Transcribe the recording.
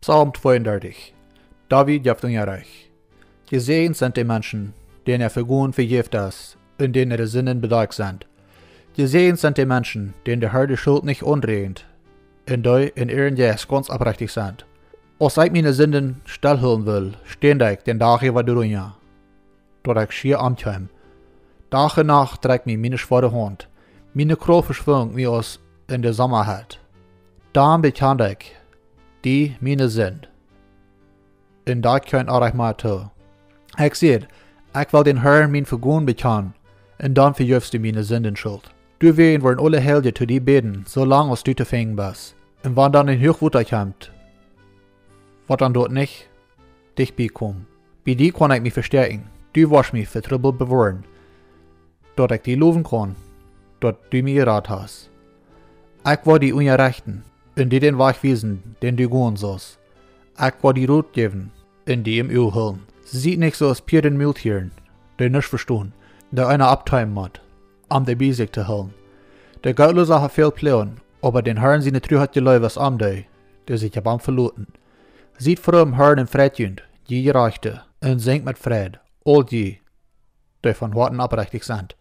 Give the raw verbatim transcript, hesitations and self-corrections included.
Psalm tweeundartich. David jeft Unjarecht. Jesäajent sent de Menschen, dän äa Vegonen vejäft es, un dän äare Sinden bedakjt sent. Jesäajent sent de Menschen, dän de Har de Schult nich aunräajent, un dee en äaren Jeist gaunz oprechtich sent. Aus ekj miene Sinden stellhoolen well, ständ ekj dän Dach äwa doarunja, daut ekj schia omkjeem. Dach un Nacht drekjt mie miene schwoare Haunt. Miene Krauft veschwunk mie aus en de Sommaheit. Dan bekjand ekj die miene Sind, un daut kjeem Onrajcht mie too. Ekj säd: Ekj well dän Harn mien Vegonen bekjanen, un dan vejeefst du miene Sindenschult. Doawäajen woaren aule Heilje to die bäden, soo lang aus du to finjen best. Un wan dan een Huachwota kjemt, woat dan doa nich dicht bie komen. Bie die kaun ekj mie vestäakjen. Du woascht mie fa Trubbel bewoaren, daut ekj die lowen kaun, daut du mie jerat hast. Ekj woa die unjarechten un die dän Wajch wiesen, dän du gonen sust. Ekj woa die Rot jäwen un die em Uag hoolen. Sie nich soo aus Pieren un Multieren, dee nuscht vestonen, dee eena oppteemen mott, om dee bie sikj to hoolen. De Gottlosa haft väl Ploagen, oba dän Harn siene Tru haft Jeleew es om dee, dee sikj opp am veloten. Siet froo em Harn un freit junt, jie Jerajchte, un sinjt met Freid, aul jie, dee von Hoaten oprechtich sent.